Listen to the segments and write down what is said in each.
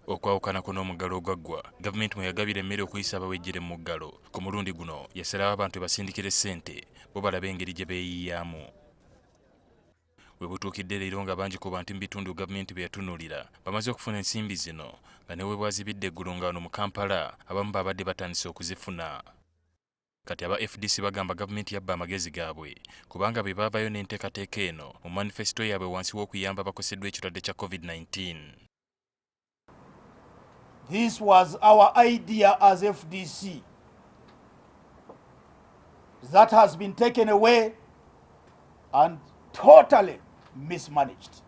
Okwawukanako n'omuggalo ogwaggwa, gavumenti mwe yagabira emmere okuyisa abawejjere mu muggalo, ku mulundi guno yasalawo abantu ebasindikire ssente bo balabe engeri gye beeyiiyaamu. We butuukidde leero nga bangi ku bantu mu bitundu gavumenti bye yatunuulira bamaze okufuna ensimbi zino, nga ne we bwazibidde eggulo nga wano mu Kampala abamu babadde batandise okuzifuna. Kati aba FDC bagamba gavumenti yabba amagezi gaabwe kubanga be baavayo n'enteekateeka eno mu manifesito yaabwe wansi w'okuyamba abakoseddwa ekirwadde kya COVID-19. This was our idea as FDC that has been taken away and totally mismanaged.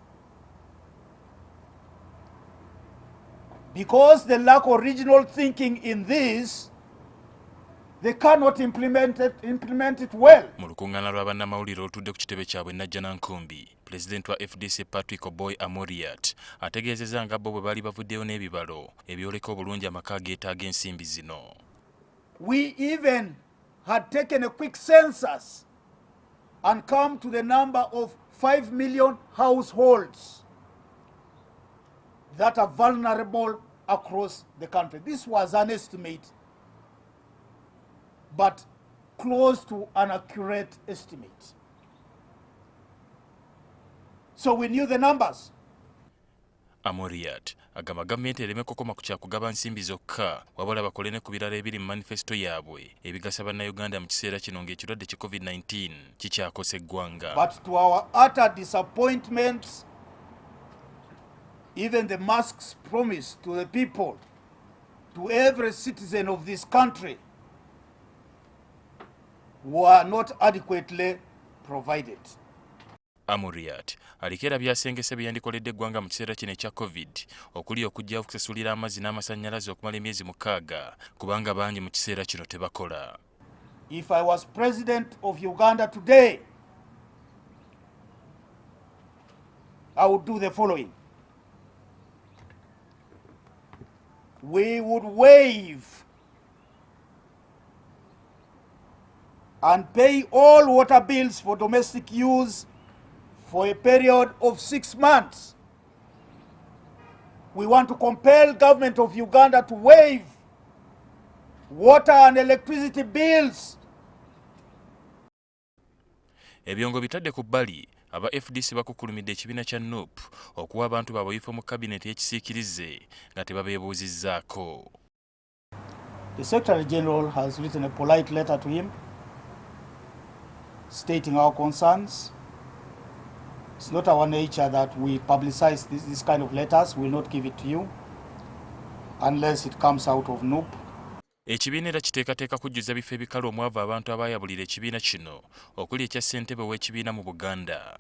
Because the lack of original thinking in this, they cannot implement it well. Mu lukuŋŋaana lwa bannamawulire olutudde ku kitebe kyabwe Najjanankumbi, pulezidenti wa FDC Patrick Oboi Amuriat ategeezezza nga bo bwe baali bavuddeyo n'ebibalo ebyoleka obulungi amaka ageetaaga ensimbi zino. We even had taken a quick census and come to the number of 5 million households that are vulnerable across the country. This was an estimate, but close to an accurate estimate. So we knew the numbers. Amuriat agamba gavumenti ereme kukoma ku kyakugaba nsimbi zokka, wabula bakole ne ku birala ebiri mu manifesito yaabwe ebigasa bannayuganda mu kiseera kino ng'ekirwadde ki COVID-19 kikyakosa eggwanga. But to our utter disappointment, even the masks promised to the people, to every citizen of this country, were not adequately provided. Amuriat aliko era byasengese bye yandikoledde eggwanga mu kiseera kino ekya COVID, okuli okuggyawo okusasulira amazzi n'amasannyalaze okumala emyezi 6, kubanga bangi mu kiseera kino tebakola. If I was president of Uganda today, I would do the following. We would waive and pay all water bills for domestic use for a period of 6 months. We want to compel government of Uganda to waive water and electricity bills. Ebyongo bitadde ku bbali, aba FDC bakukkulumidde ekibiina kya NUP okuwa abantu baabwe ebifo mu kabineti y'ekisiikirize nga tebabeebuuzizzaako. The Secretary General has written a polite letter to him stating our concerns. It's not our nature that we publicize this kind of letters. We will not give it to you unless it comes out of NUP. Ekibiina era kiteekateeka kujjuza bifo ebikalu omwava abantu abaayabulira ekibiina kino, okuli ekya ssentebe w'ekibiina mu Buganda.